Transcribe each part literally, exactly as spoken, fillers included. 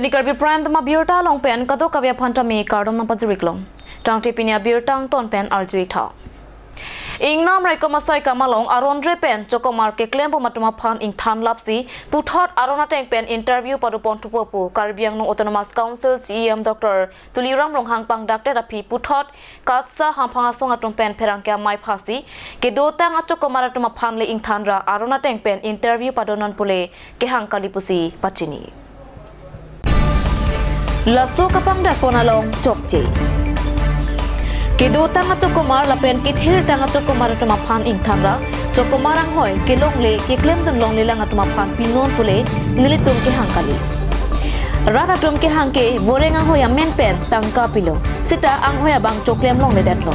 Pini Karbi Prime Time abirta along pen kadokave aphan tame kardom nangpajir-ik long. Tangte pini abirta angton pen arju-ik tha. Ingnam raikom asai akam along aron re pen chokomar keklem bom atum aphan ingthan lapsi puthot aron ateng pen interview padopon thupo pu Karbi Anglong Autonomous Council C E M Doctor Tuliram Ronghang pangdakdet aphi puthot KATSSA hamphang asong atum pen pherangke amei aphasi kedotang achokomar atum aphan le ingthan ra aron ateng pen interview padonon pule kehang kali pusi pachini. Laso kapangdakpon along chokche. Kedotang achokomar lapen kethirtang achokomar atum aphan ingthan ra chokomar anghoi kelongle keklemdun longlelang atum aphan pinon pule nelitum kehang kali. Rat atum kehang ke voreng anghoi amen pen tangka pilo. Seta anghoi abang choklem longledetlo.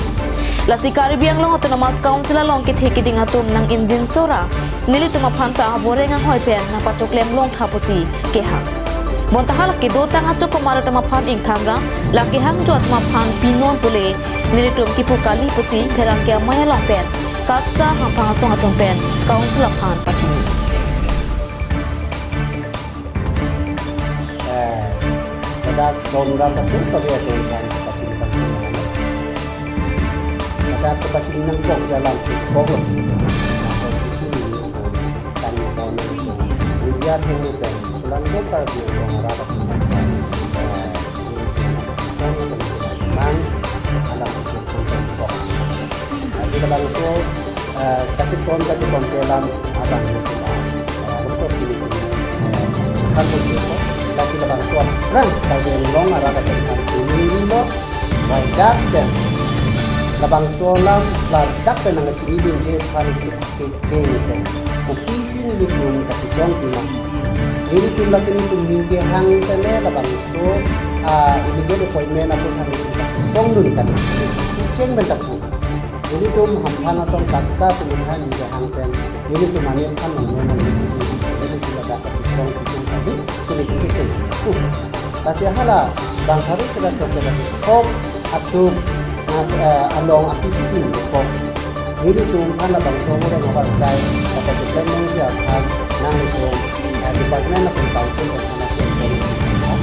Lasi Karbi Anglong Autonomous Council along kethe keding atum nang-ingjinso ra nelitum aphan ta voreng anghoi pen nangpachoklem longtha pusi kehang. Bonta hala kedotang achokomar atum aphan ingthan ra la kehangjo atum aphan pinon pule nelitum kipu kali pusi pherangke amei along pen KATSSA hamphang asong atum pen council aphan pachini. Eh, pada kaum ram atum kami atum kan pachini pachini. Pada pachini nangkok jalan si kok lo. Kan kaum media atum pen sulang dokar di orang Arab atum. Eh, Mang alam itu konten kok. Jadi kalau itu, eh, kachikon, kachikon ke alam abang itu, eh, untuk ini, eh, kan itu, lagi labangso rang, kalau dia ngomong arah kata kan ini lo, wajah dan labangso alam, ladak dan nang ini dia kan itu kecil kan. Kopi si nelitum kachisong pima. Nelitum lagi nelitum ningke hang tene labangso, ah, illegal appointment atum kan nelitum kachisong dun kali. Cheng bentapu. Nelitum hamphang asong KATSSA atum kan ningke hang pen. Nelitum mane kan nong nong nelitum ladak kachisong pitum kali. Nelitum kecil. Uh. Lasi hala bang harus sudah dokter lagi. Kok atum, eh, along apisi kok. Nelitum aphan labangso voreng avarsai, kata department si aphan, nang itu, eh, department atum council atum aphan, eh, nang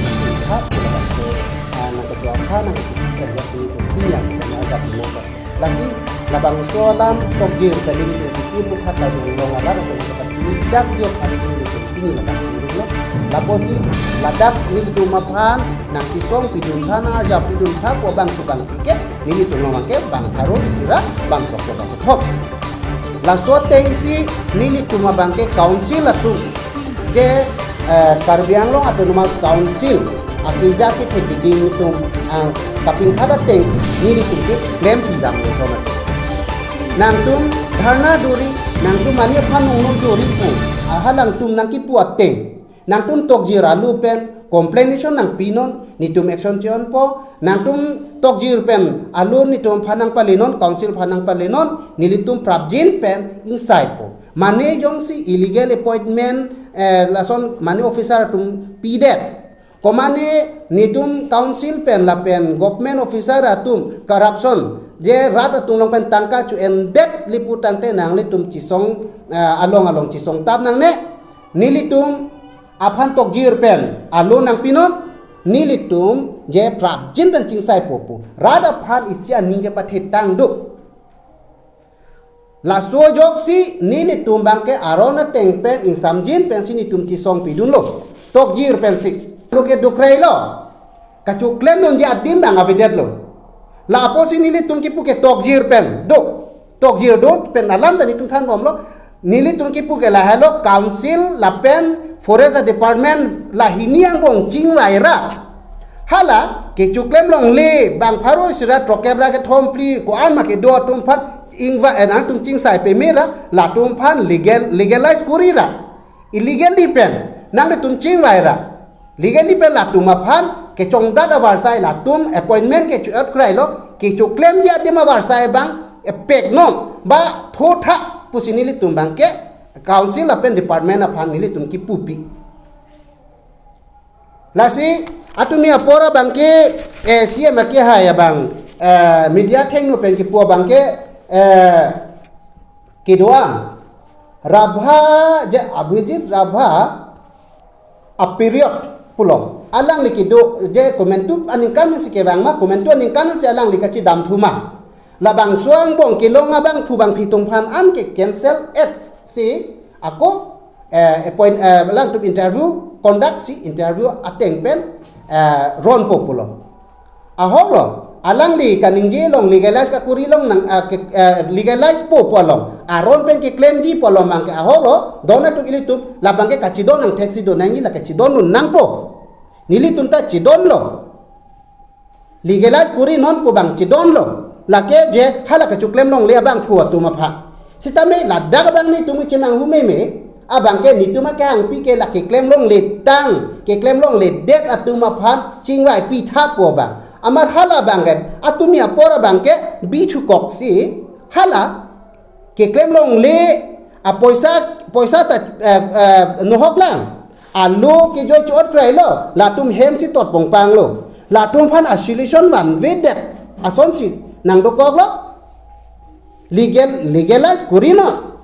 ketua aphan, nang ketua aphan, nang ketua aphan, nang ketua aphan, nang ketua aphan. Lasi labangso alam tokjir kali nelitum kipu khat ta dun long alam atum kata tidak je kali nelitum pini ladak dun lo. Lapusi ladak nelitum aphan nangchisong pidun tha, nang-arjap pidun tha pu abang pu abang tiket nelitum abang ke bang pharo isi ra bang throk bang kethom. Laso atengsi nelitum abang ke council atum je, eh, Karbi Anglong Autonomous Council akeja kethe keding atum, ah, kapingkhat atengsi nelitum ke klem pidam lo thom. Nangtum dharna duri, nangtum mane aphan nong nong duri pu, aha nangtum nangkipu ateng. Nangtum tokjir alo pen complaination nangpinon, nelitum action che-onpo, nangtum tokjir pen alo nelitum aphan nangpalenon, council aphan nangpalenon, nelitum prapjin pen ingsaipo. Mane jongsi illegal appointment, eh, lason mane officer atum pidet. Komane nelitum council pen lapen government officer atum corruption, je rat atum along pen tangka cho-endet lipu tangte nanglitum chisong, eh, along along chisong tap nangne. Nelitum aphan tokjir pen alo nangpinon, nelitum je prapjin pen chingsaipo pu. Rat aphan isi aning kepathetang do. Laso ajoksi nelitum abang ke aron ateng pen ingsamjin pensi nelitum chisong pidun lo. Tokjir pensi. Lo ke dukrai lo. Kachoklem dunji adim abang avedet lo. Lapusi nelitum kipu ke tokjir pen do. Tokjir do pen alam ta nelitum than bom lo. Nelitum kipu ke lahelo council lapen forest department lahini angbong chingvai ra. Hala kechoklem longle bang pharo isi ra throkkep ra kethom phli ko-an ma kedo atum aphan ingvai, eh, nangtum chingsai peme ra latum aphan legal, legalize kori ra. Illegally pen nanglitum chingvai ra. Legally pen latum aphan kechongdat avarsai latum appointment kecho-ot krai lo, kechoklemji adim avarsai abang epek non ba thotha pusi nelitum abang ke council lapen department aphan nelitum kipupi. Lasi atumi apor abang ke, eh, C M akehai abang, eh, media athengno pen kipu abang ke, eh, kedo-an Rabha je Abhijit Rabha a period pulo. Alangli kedo je komantu aningkan si kevang ma, komantu aningkan si alangli kachidam thu ma. Labangso angbong kelong abangphu bangphi atum aphan an ke cancel et si ako, eh, appoint, eh, alangtum interview conduct si interview ateng pen, eh, ronpo pulo. Ahok lo, alangli kaningje along legalize kakuri along nang, ah, ke, eh, legalize po pu along, aron pen keklemji pu along abangke ahok lo, don atum ilitum labangke kachidon nang, theksi don nangji, la kachidon dun nangpo. Nelitum ta chidon lo. Legalize kuri non pu abang chidon lo. Lake je hala kachiklem longle abangphu atum aphan. Sitame ladak abang nelitum chenang hu meme, abangke nelitum akehangpi ke la keklem longle tang, keklem longledet atum aphan chingvai pitha pu abang. Amat hala abangke atum apor abangke bithukok si hala keklem longle apoisa, poisa ta, eh, eh, nohok lang. Alo kejoi chot prai lo, latum hem si tot pongpang lo. Latum aphan a-solution vanvedet asonsi nangdokok lo. Legal, legalize kuri non.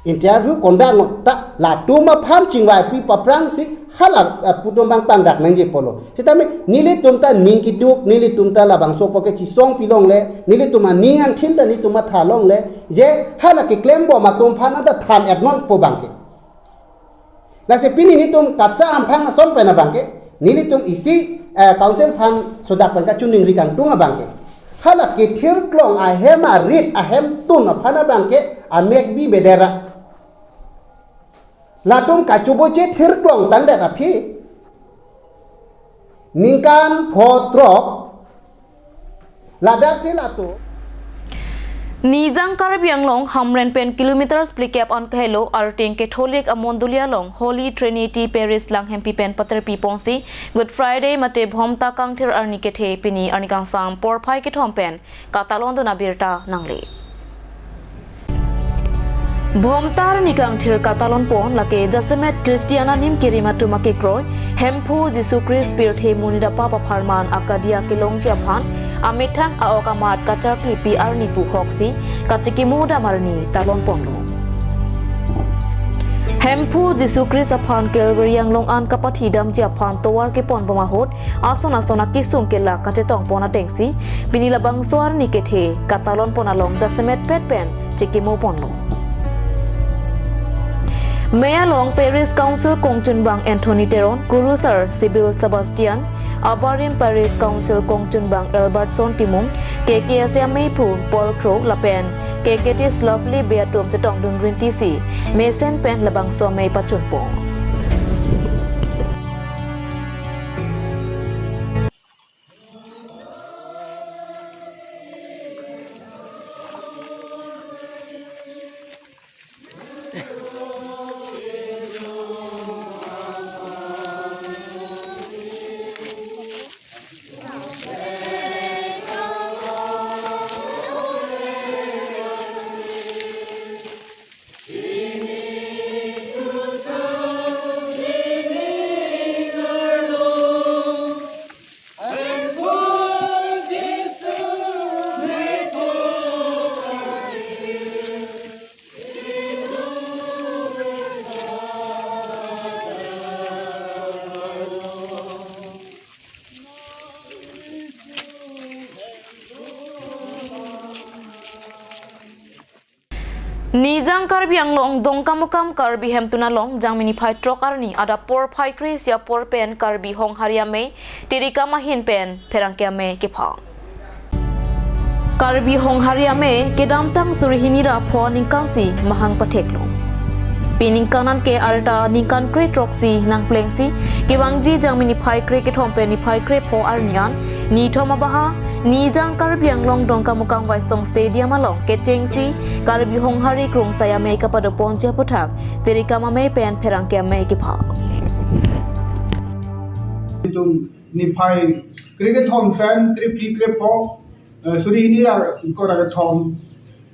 Interview conduct non ta latum aphan chingvaipi paprang si hala, eh, pu atum abang pangdak nangji pulo. Sitame nelitum ta ning keduk, nelitum ta labangso pu ke chisongpi longle, nelitum aning angthin ta nelitum matha longle, je hala keklembom atum aphan anta than et non pu abangke. Lasi pini nelitum kacharli amphang asong pen abangke, nelitum isi, eh, council aphan sodak pen kachiningri kangtung abangke, hala kethirklong ahem arit ahemtun aphan abangke amek bi bedera. Latum kachoboche thirklong tangdet aphi ningkan pho throk ladak si latum. Nijang Karbi Anglong Hamren pen kilometers phlikep an kahelo Arting Catholic amondoli along Holy Trinity Parish langhempi pen paterpi ponsi Good Friday mate Bhomta Kangthir arni kethe pini arni kangsam porphai kethom pen katalon dun abirta nangle. Bhomta arni kangthir katalon pon lake jasemet Christian anim kerim atum akekroi Hemphu Jisu Christ pirthe monit apap apharman akadiya kelongji aphan amethang a-ok amat kacharklipi arni pu hoksi kachikimo dam arni talon ponlo. Hemphu Jisu Christ aphan Calvary anglong an kapathi damji aphan tovar keponbom ahut ason ason akesung kelak kachetong pon atengsi pini labangso arni kethe katalon pon along jasemet pet pen chikimo ponlo. Mei along Parish Council kongchunbang Anthony Teron, Kurusar Sibyl Sebastian, abarim Parish Council kongchunbang Albertson Timung, K K S A ameiphu Paul Kro lapen K K T Lovely Bey atum chetongdun rintisi mesen pen labangso amei pachunpon. Nijang Karbi Anglong Dongkamukam Karbi Hemtun along Jangmi niphai throk arni adap porphai kre isi apor pen Karbi Honghari Amei tirikam ahin pen pherangke amei kepha. Karbi Honghari Amei kedamtang suri hini ra pho aningkan si mahang patheklo. Pi ningkan an ke arta ningkan kre throk si nangplengsi kevangji Jangmi niphai kre kethom pen niphai kre pho arni an nithom abaha Nijang Karbi Anglong Dongkamukam Waisong Stadium along kechengsi Karbi Honghari Krungsai Amei kapadoponji aputhak tirikam amei pen pherangke amei kepha. Itum niphai kre kethom pen kre phli kre pho, eh, suri hini ra ingkoi ra kethom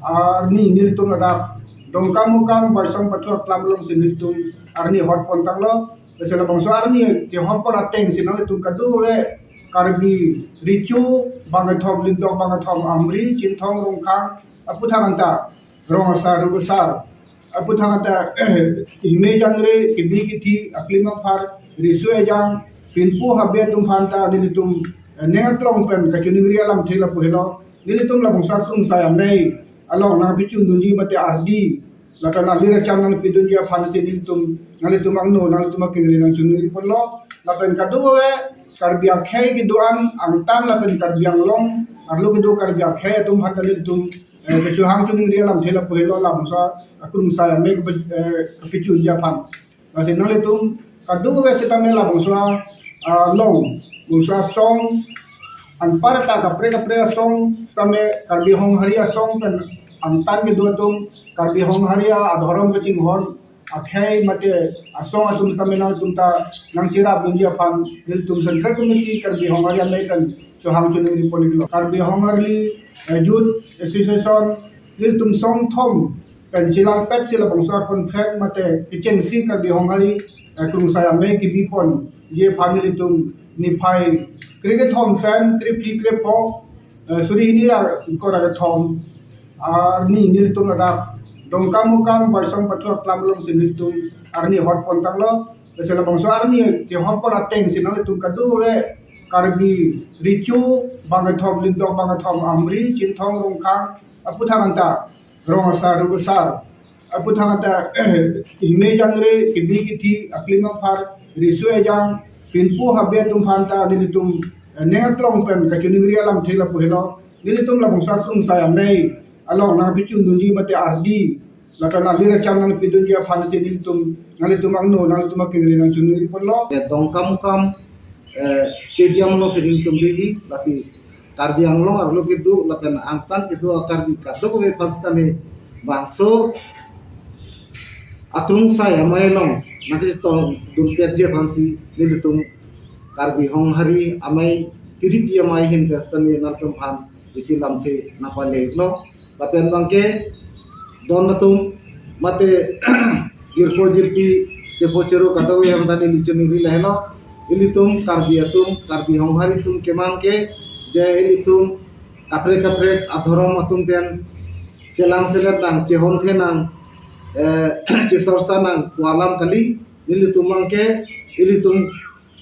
arni nelitum ladak Dongkamukam Waisong Pathu Aklam alongsi nelitum arni hot pon tanglo. Lasi labangso arni kehot pon atengsi nanglitum kadokave Karbi Recho bang kethom, Lindok bang kethom, Amri, Chinthong, Rongkhang aputhak anta, Rong Asar, Ru Asar aputhak anta, Himei Jangre, Kebi Kethi, Aklim Aphar, riso ejang, pinpo habe atum aphan ta nelitum, eh, ning aklong pen kachiningri alamthe lapu helo. Nelitum labangso Krungsai Amei along nangpachun dunji mate ardi lapen alir acham nangpidunji aphan si nelitum, nanglitum angno, nanglitum akengri nangchiningri ponlo. Lapen kadokave Karbi akhei kedo-an angtan lapen Karbi Anglong arlo kedo Karbi akhei atum aphan ta nelitum, eh, kechohang chiningri alamthe lapu helo labangso Krungsai Amei kepe-, eh, kepachunji aphan. Lasi nanglitum kadokave sitame labangso, ah, along, bangso asong, anparta kaprek kaprek asong sitame Karbi Honghari asong pen angtan kedo atum, Karbi Honghari adhorom kachinghon akhei mate asong atum sitame nangtum ta nangcherap dunji aphan nelitum Central Committee Karbi Honghari Amei pen chohang chiningri pon iklo. Karbi Honghari, eh, Youth Association nelitum songthom pen chelangpet si labangso contract mate kechengsi Karbi Honghari, eh, Krungsai Amei kebi ponji aphan nelitum niphai krekethom pen krephli krepho, eh, suri hini ra ingkoi ra kethom arni nelitum ladak Dongkamukam Waisong Pathu aklam along si nelitum arni hot pon tanglo. Lasi labangso arni kehot pon ateng si nanglitum kadokave Karbi Recho bangkethom, Lindok bangkethom, Amri, Chinthong, Rongkhang aphuthak anta, Rong Asar, Rong Asar aphuthak anta, Hime Jangre, Kebi Kethi, Aklim Aphar, Riso Ejang, pinpo habe atum aphan ta nelitum, eh, ning aklong pen kachiningri alamthe lapu helo. Nelitum labangso Krungsai Amei along nangpachun dunji mate ardi lapen alir acham nangpidunji aphan si nelitum, nanglitum angno, nanglitum akengri nangchiningri ponlo. Eh, Dongkamukam, eh, Stadium along si nelitum bibi, lasi Karbi Anglong arlo kedo lapen angtan kedo a-Karbi kadokave aphan sitame bangso Krungsai Amei along nangkachetong dunpetji aphan si nelitum Karbi Honghari Amei, Tiripi Amei ahin pen sitame nangtum aphan isi lamthe nangpale iklo. Lapen abangke don atum mate jirpo jirpi, jirpo chero kadokave aphan ta neli chiningri lahelo. Ilitum Karbi atum, Karbi Honghari atum kemang ke, je ilitum kaprek kaprek adhorom atum pen chelangselet nang, chehonthe nang, eh, chesorsa nang pu alam kali. Nelitum abangke ilitum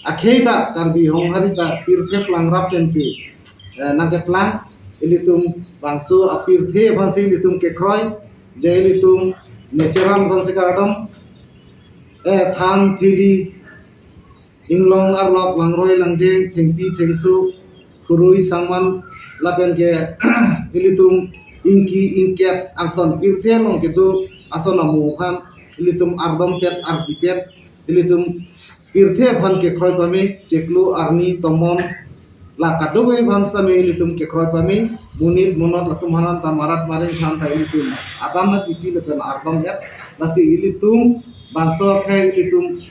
akhei ta Karbi Honghari ta pirthe plangrap pensi, eh, nangkeplang. Ilitum bangso apirthe aphan si ilitum kekroi, je ilitum natural aphan si kardom, eh, than thiri, inglong arlok, langroi langjeng, thengpi thengso, khurui sangman, lapen ke ilitum ingki ingket angton pirthe along kedo ason amo aphan ilitum ardompet, arkipet, ilitum pirthe aphan kekroi pame, chiklo, arni, tomon, la kadokave aphan sitame ilitum kekroi pame, monit monot latum aphan ta marat maring aphan ta ilitum atam na pipi lapen ardom et, lasi ilitum bangso akhei ilitum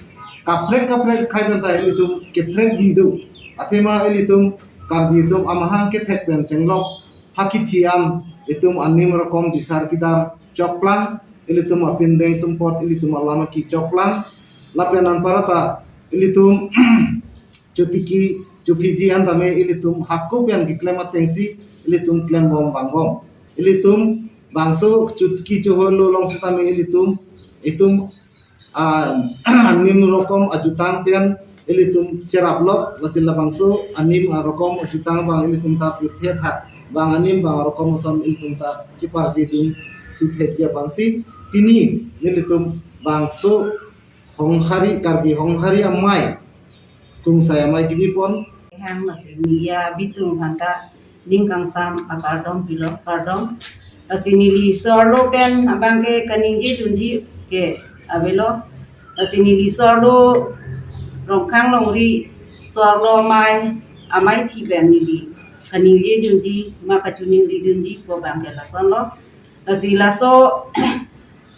kaprek kaprek akhei pen ta ilitum keprek video. Athema ilitum Karbi atum amahang kethek pen chenglok phakithiam, itum anim rokom disar kidar chokplang, ilitum apindeng sumpot, ilitum alam aki chokplang, lapen anparta ilitum chotiki chophiji an tame ilitum hako pen keklem atengsi ilitum klembom vangbom. Ilitum bangso chotiki choholo along sitame ilitum, itum, ah, anim rokom ajutang pen ilitum cheraplok, lasi labangso anim arokom ajutang abang ilitum ta pirthe thak, bang anim bang arokom ason ilitum ta chiparji dun suthe dia aphansi pini nelitum bangso Honghari, Karbi Honghari Amei, Krungsai Amei kebi pon. Hang lasi media bitung aphan ta ning kangsam akardom pilo, kardom. Lasi neli sorlo pen abangke kaningje dunji ke avelo. Lasi neli sorlo Rongkhang longri sorlo amei, amei aphi pen neli kaningje dunji, ma kachiningri dunji pu abangke lasonlo. Lasi laso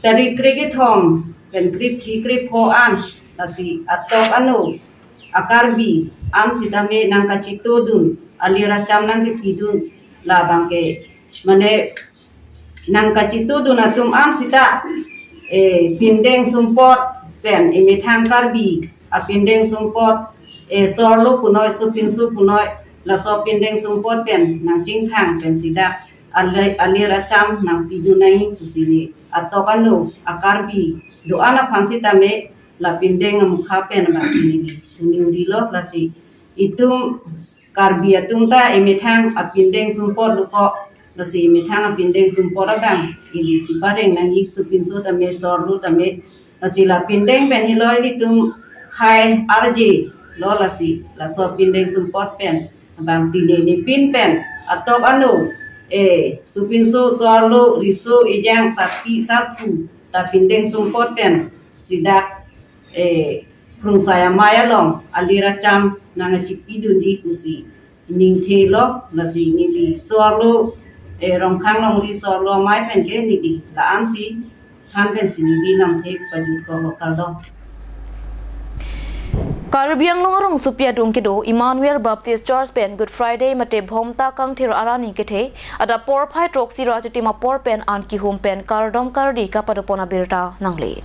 tarik krekethom pen krephli krepho an, lasi atok ano a-Karbi an sitame nangkachito dun, alir acham nangkepi dun, labangke mane nangkachito dun atum an sita, eh, pindeng sumpot pen, eh, methang Karbi apindeng sumpot, eh, sorlo punoi, sopinso punoi, laso pindeng sumpot pen nangchingthang pen sita ale-, alir acham nangpi dun nangji pusi neli atok ano a-Karbi do-an aphan sitame la pindeng amukha pen abang chiningri, chiningri lo. Lasi itum Karbi atum ta emethang apindeng sumpot lo ko, lasi emethang apindeng sumpot abang ili chepareng nangji, sopinso tame, sorlo tame, lasi la pindeng pen helo ilitum khei arje lo, lasi laso pindeng sumpot pen abang tine nepin pen atok ano, eh, sopinso, sorlo, riso, ejang, sarpi, sarpo ta pindeng sumpot pen si dak, eh, Krungsai Amei along alir acham nangchipidunji pusi ningthe lo. Lasi neli sorlo, eh, Rongkhang longri sorlo amei pen ke neli la-an si than pensi neli lamthe pajut ko, kardom. Karbi Anglong arongsopi adung kedo Emmanuel Baptist Church pen Good Friday mate Bhomta Kangthir arni kethe adap porphai throksi ra chitim apor pen an kihum pen kardom kardi kapadopon abirta nangle.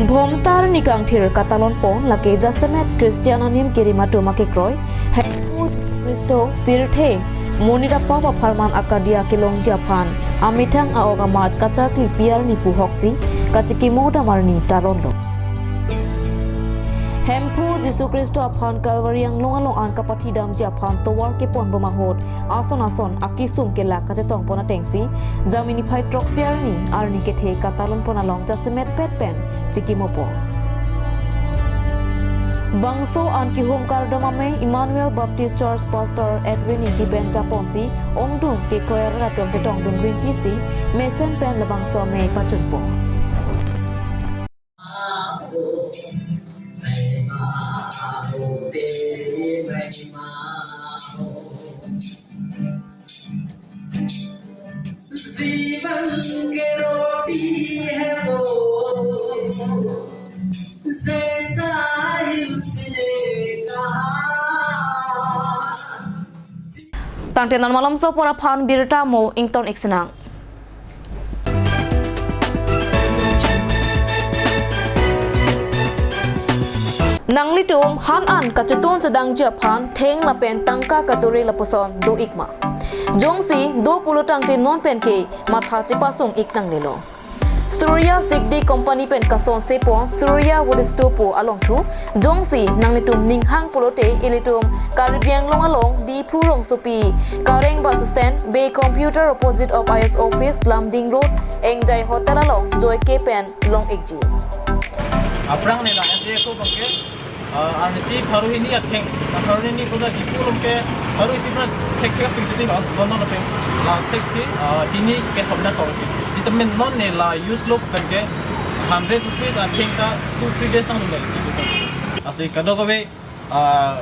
Bhomta arni kangthir katalonpon lake jasemet Christian anim kerim atum akekroi, Hemphu Khristo pirthe monit apap apharman akadia kelongji aphan amethang a-ok amat kacharkli pi arni puhoksi kachikimo dam arni talonlo. Hemphu Jisu Khristo aphan Kalvari anglong along an kapathidamji aphan tovar kepon bom ahut ason ason akesung kelak kachetongpon atengsi Jamini phai throksi arni, arni kethe katalonpon along jasemet pet pen chikimopo. Bangso an kihum kardom amei Emmanuel Baptist Church Pastor Edwin Ingti pen japonsi ongdung kekroi arat atum chetongdun rinti si mesen pen labangso amei pachunpo. जीवन के रोटी है वो, जैसा ही उसने कहा। Tangte non malomso apor aphan birta mo ington ik sinang. Nanglitum han an kachetun chedangji aphan theng lapen tangka kadure lapuson do ik ma? Jongsi do pulo tangte non pen ke matha chepasung ik nangnelo. Surya Sigdi Company pen kasonse pon Surya Wood Store pu alongthu, jongsi nanglitum ninghang pulote ilitum Karbi Anglong along Diphu rongsopi Kareng bus stand, Bay Computer opposite of I S office, Lumding Road, Engjai Hotel along joike pen long ikji. Aphrang ne la S D A ko bangke, ah, arnisi pharo hini atheng, ah, pharo hini ko da Diphu along ke pharo isi pran thek thek ping sini non non non ping la sek si, ah, hini ke thomna tong ki. Ita men non ne la use lo pen ke hundred rupees atheng ta two three days nang le. Asi kadokave, ah,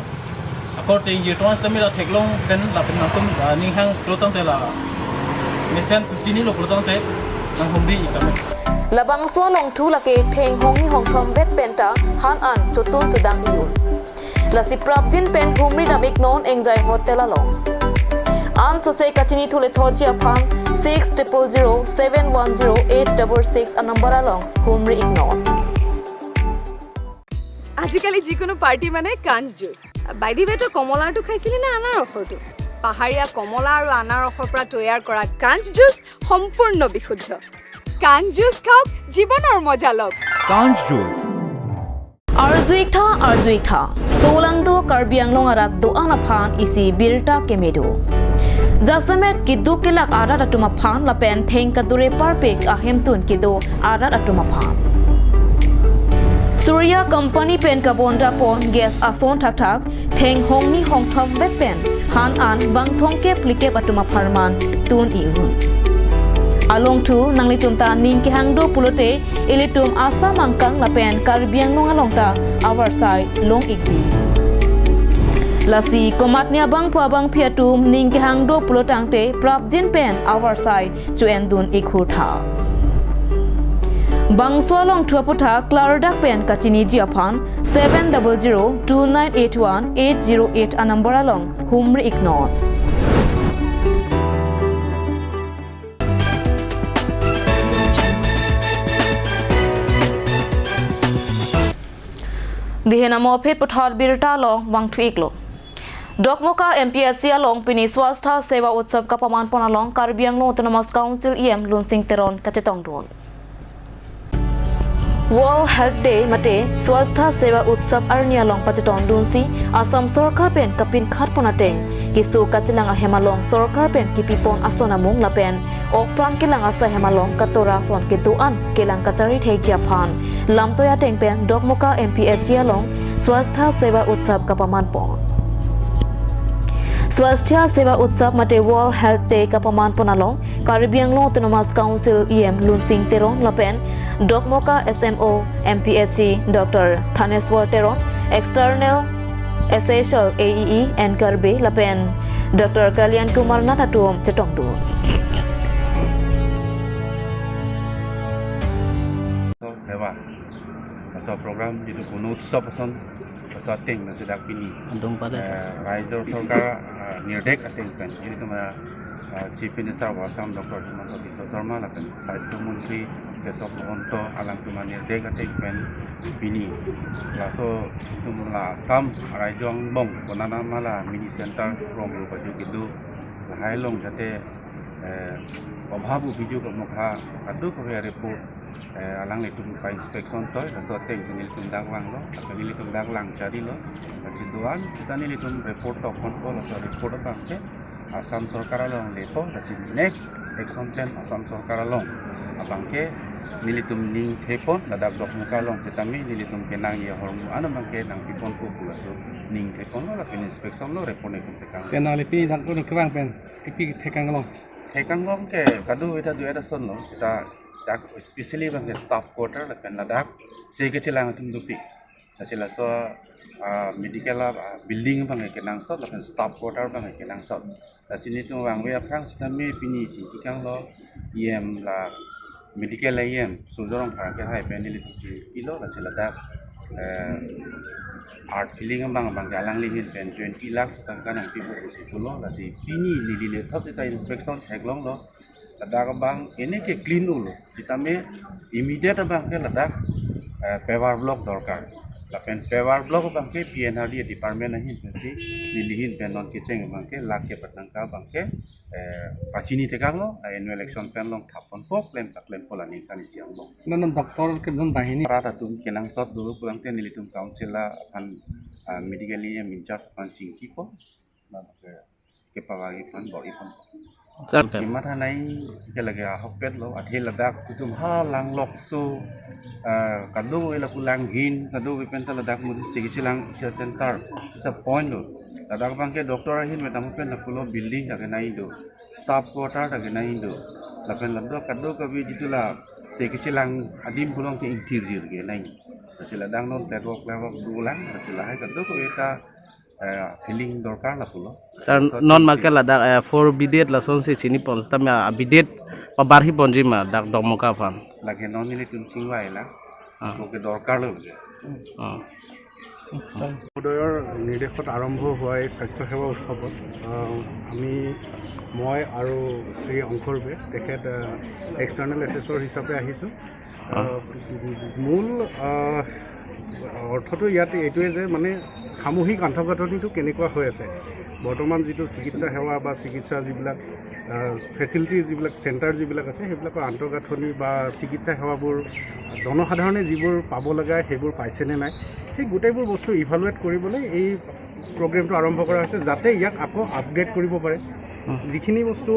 according to trans tamila theklong pen lapen nangtum, ah, ninghang pulo tangte la mesen chinilo pulo tangte nanghumri ik tame. Labangso alongthu lake theng hongni hongthom vet penta han an chotun chodang iyun. Lasi prapjin pen humri dam iknon Engjai Hotel along. An sose kachinithule thotji aphan six triple zero seven one zero eight double six a number along humri iknon. আজিকালি যিকোনো পাৰ্টি মানে কাঞ্চ juice. By the ৱে, তই কমলাৰটো খাইছিলি নে আনাৰসৰটো? পাহাৰীয়া কমলা আৰু আনাৰসৰ পৰা তৈয়াৰ কৰা কাঞ্চ জুচ সম্পূৰ্ণ বিশুদ্ধ। কাঞ্চ জুচ খাওক, জীৱনৰ মজা লওক। Kanch Juice. Arju ik tha, arju ik tha. Solangdo Karbi Anglong arat do-an aphan isi birta keme do. Jasemet keduk kelak arat atum aphan lapen theng kadure parpik ahemtun kedo arat atum aphan. Surya Company pen kabonda pon gas ason thakthak, theng hongni hongthom vet pen han an bangthong kep phlikep atum apharman tun iyun. Alongthu nanglitum ta ning kehang do pulote ilitum Assam angkang lapen Karbi Anglong along ta avarsai long ikji. Lasi komatne abangphu abangphi atum ning kehang do pulo tangte prapjin pen avarsai cho-endun ik hur tha. Bangso alongthu aputhak klardak pen kachiniji aphan seven double zero two nine eight one eight zero eight a number along humri iknon. Dihen amo aphi puthot birta along vangthu iklo. Dokmoka M P S C along pini Swasthya Seva Utsav kapaman pon along Karbi Anglong Autonomous Council E M Lunsing Teron kachetongdun. World Health Day mate Swasthya Seva Utsav arni along pachetongdunsi Assam Sorkar pen kapinkhat pon ateng, keso kachelang ahem along Sorkar pen kipipon ason amung lapen okpran kelang asai hem along katora ason kedo-an kelang kachari thekji aphan lamtoi ateng pen Dokmoka M P H C along Swasthya Seva Utsav kapaman pon. Swasthya Seva Utsav mate World Health Day kapaman pon along Karbi Anglong Autonomous Council E M Lunsing Teron lapen Dokmoka S M O M P H C Doctor Thaneswar Teron, External Assessor A E E N Karbi lapen Doctor Kalyan Kumar Nath atum chetongdun. Seva. Laso program jitu Gunotsav ason, laso ateng, laso dak pini. Adung pada. Eh, Rajya Sorkar, eh, nirdek ateng pen. Ilitum, eh, Chief Minister of Assam Doctor Himanta Biswa Sarma lapen Swasthya Mantri Keshav Mahanta alangtum anirdek ateng pen pini. Laso itum la Assam Rajya angbong konana mala mini center rong ru paju gitu. Lahai along jate, eh, obhabu biju ke mokha kadokave report, eh, alanglitum pa-inspection toi, laso ateng si nelitum dak vanglo, lapen nelitum dak lang charilo, lasi do-an seta nelitum report tokponpo, laso report abangke Assam Sorkar along lepo, lasi next action plan Assam Sorkar along abangke nelitum ning thepon, ladak Dokmoka along sitame nelitum kenangji ahormu an abangke nangpiponpo pu laso ning theponlo, lapen inspection lo report nelitum tekang. Kenang lepi dak kono kevang pen, lepi thekang along. Thekang along ke kadokave ta do-et ason lo, seta dak especially abangke staff quarter lapen ladak se kechelang atum dopik. Lasi laso, ah, medical, ah, building abangke kenangsot lapen staff quarter abangke kenangsot. Lasi nelitum vangve aphrang sitame pini chingki kanglo E M la medical E M Surjya Rongphar ke hai pen nelitum chingkilo, lasi ladak, eh, earth filling abang abangke alangli ahin pen twenty lakhs tangka nangpipo pusi pulo, lasi pini neli lethot seta inspection theklonglo. Ladak abang ene ke clean ulo. Sitame immediate abangke ladak, eh, paver block dorkar. Lapen paver block abangke P N R D department ahin pensi neli ahin pen non kecheng abangke lakh kepatangka abangke, eh, pachini tekanglo, annual action plan along thapponpo, klem paklempo la ningkan isi angbong. Non non doctor ke non banghini. Rat atum kenangsot dolo pulang te nelitum council aphan, ah, medical E M in charge aphan chingkipo. Lapen ke kepavang iphan, bok iphan. Sir, kematha nai ke lake ahokpet lo, athe ladak itum ha langlokso, ah, kadokave lapu langhin, kadokave pen ta ladak mudi se kechelang isi acenter, isi apoint lo. Ladak abangke doctor ahin metam pen lapulo building ta kenai do, staff quarter ta kenai do. Lapen ladak kadokave jitu la se kechelang adim pulo ke ingthirjir kenai. Lasi ladak non platform platform dolang, lasi lahai kadokave ta, eh, filling dorkar lapulo. Sir, so non tingsi make ladak, eh, four bidet lasonsi chinipon, sitame abidet pabarhiponji ma dak Dokmoka aphan. Lake non nelitum chingvai lang. Ah. Oke, dorkar lo. Ah. মহোদয়ৰ নিৰ্দেশত আৰম্ভ হোৱা এই স্বাস্থ্য সেৱা উৎসৱত, আহ, আমি, মই আৰু শ্ৰী অংকৰ বে, তেখেত, আহ, এক্সটাৰ্নেল এছেছৰ হিচাপে আহিছোঁ। আহ, মূল, আহ, অৰ্থটো ইয়াত এইটোৱে যে মানে সামূহিক আন্তঃগাঁথনিটো কেনেকুৱা হৈ আছে, বৰ্তমান যিটো চিকিৎসা সেৱা বা চিকিৎসা যিবিলাক, আহ, ফেচিলিটি যিবিলাক, চেণ্টাৰ যিবিলাক আছে, সেইবিলাকৰ আন্তঃগাঁথনি বা চিকিৎসা সেৱাবোৰ জনসাধাৰণে যিবোৰ পাব লগা সেইবোৰ পাইছেনে নাই, সেই গোটেইবোৰ বস্তু ইভালুৱেট কৰিবলৈ এই প্ৰগ্ৰেমটো আৰম্ভ কৰা হৈছে, যাতে ইয়াক আকৌ আপগ্ৰেড কৰিব পাৰে। যিখিনি বস্তু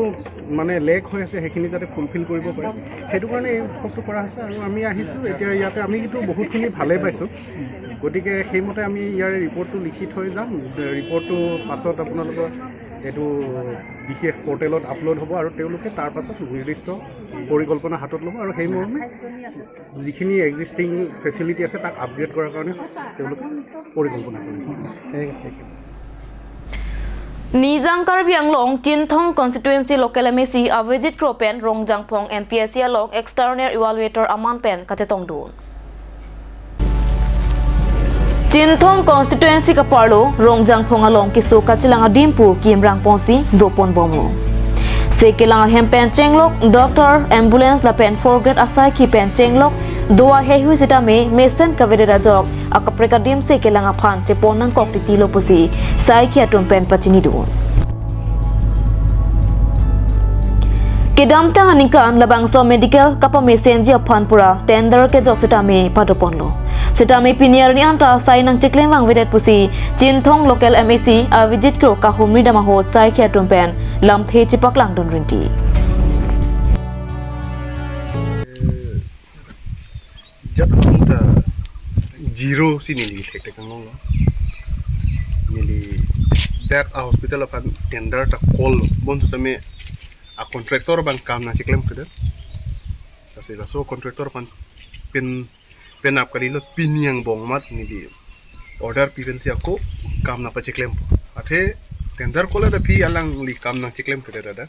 মানে লেক হৈ আছে, সেইখিনি যাতে ফুলফিল কৰিব পাৰে, সেইটো কাৰণে এই উৎসৱটো কৰা হৈছে। আৰু আমি আহিছোঁ এতিয়া ইয়াতে, আমিতো বহুতখিনি ভালেই পাইছোঁ, গতিকে সেইমতে আমি ইয়াৰ ৰিপৰ্টটো লিখি থৈ যাম। ৰিপৰ্টটো পাছত আপোনালোকৰ এইটো বিশেষ পৰ্টেলত আপলোড হ'ব আৰু তেওঁলোকে তাৰ পাছত নিৰ্দিষ্ট পৰিকল্পনা হাতত ল'ব আৰু সেই মৰ্মে যিখিনি এক্সিষ্টিং ফেচিলিটি আছে, তাক আপগ্ৰেড কৰাৰ কাৰণে তেওঁলোকে পৰিকল্পনা কৰিব। Nijang Karbi Anglong Chinthong Constituency Local M A C Avijit Kro pen Rongjangphong M P H C along External Evaluator aman pen kachetongdun. Chinthong Constituency kaparlo Rongjangphong along keso kachelang adim pu kimrang ponsi dopon bomlo. Se kelang ahem pen chenglok doctor, ambulance lapen four grade asaikhi pen chenglok do-a heihui sitame mesen kavedet ajok akaprek adim se kelang aphan chepon nangkok titilo pusi saikhi atum pen pachinidun. Kedamtang aningkan labangso medical kapamesenji aphan pura tender kejok sitame padoponlo. Sitame pini arni anta sai nangchiklem vangvedet pusi Chinthong local M A C Avijit Kro kahumri dam ahut saikhi atum pen lamthe chepaklangdun rinti. Jat ahormu ta zero si neli thekthek anglonglo. Neli dak a hospital aphan tender ta call lo. Bonsitame a contractor abang kam nangcheklemkledet. Lasi laso contractor aphan pen, penap kalilo, pini angbong amat neli order pi pensi ako kam nangpacheklem. Athe tender call lo, aphi alangli kam nangcheklemkledet dak.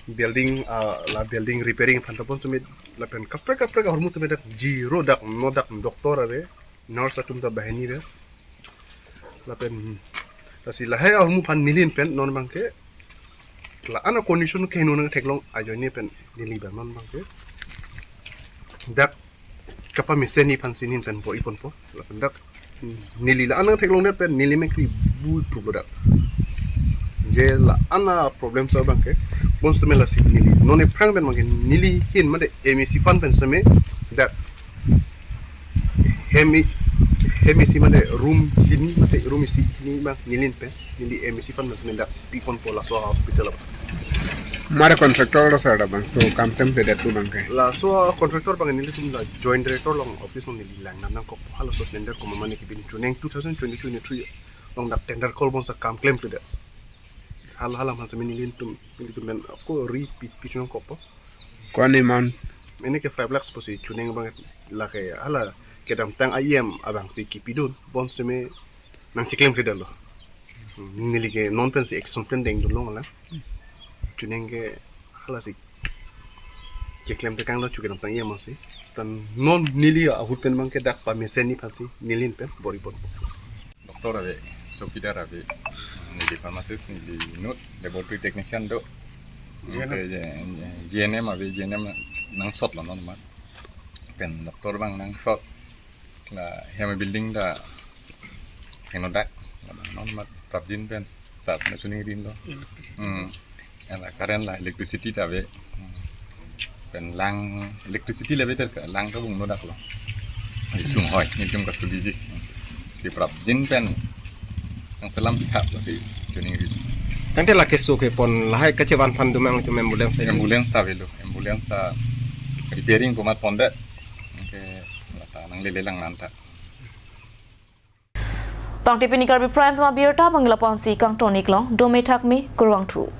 Building, ah, la building repairing aphan ta bonsitame lapen kaprek kaprek ahormu tame dak zero, dak no dak doctor ave, nurse atum ta banghini ave. Lapen lasi lahai ahormu aphan neli pen non abangke la-an a condition keheno nangtheklong ajoine pen neli abang non abangke dak kapamesenji aphansi neli pen bor-iponpo. Lapen dak, hmm, neli la-an nangtheklongdet pen neli mekri bui prublo dak. Je la-an a problem sa abangke, bonsitame lasi neli non aphrang pen abangke neli ahin mate M A C fund pen sitame dak hem i-, hem isi mate room hini mate room isi hini abang neli pen, neli M A C fund pen sitame dak piponpo laso hospital abang. Mara contractor lo sir, labangso kam klemkledet atum abangke? Laso contractor abang nelitum la joint director along office along neli langdam nangkok, halaso tender komat mane kipin, chuning two thousand twenty-two twenty-three along dak tender call bonsita kam klemkledet. Hala hala aphan sitame nelitum, nelitum pen ako ri pi, pi chunangkokpo. Ko-an amount? Ini ke five lakhs pusi chuning abang, lake hala kedamtang a E M abangsi kipidun, bonsitame nangcheklemkledetlo. Hmm, neli ke non pensi action plan dengdunlong alang. Chuning ke halasi cheklemtekanglo, chu kedamtang E M asi. Seta non neli ahut pen abangke dak pamesenji aphansi neli pen bor-ipon. Doctor ave, chowkidar ave, neli pharmacist, neli inut, laboratory technician do. G N M. Anke, eh, G N M ave, G N M nangsotlo non amat. Pen doctor abang nangsot. La hem building ta henodak. Non amat prapjin pen sat na chuning rinlo. Hmm. Hala current la electricity ta ave. Pen lang electricity le ave, ta lang ta bung no daklo. Isung hoi, nelitum kasubiji. Si prapjin pen nangselam pitha lasi chuning ri. Tangte la keso kepon lahai kachevan aphan dum nangtum ambulance hai? Ambulance ta avelo, ambulance ta repairing komat pondet. Anke lata nanglele lang nanta. Tangte pini Karbi Prime Time abirta abang lapu-ansi kangton-iklo, dome thakme, kurvangthu.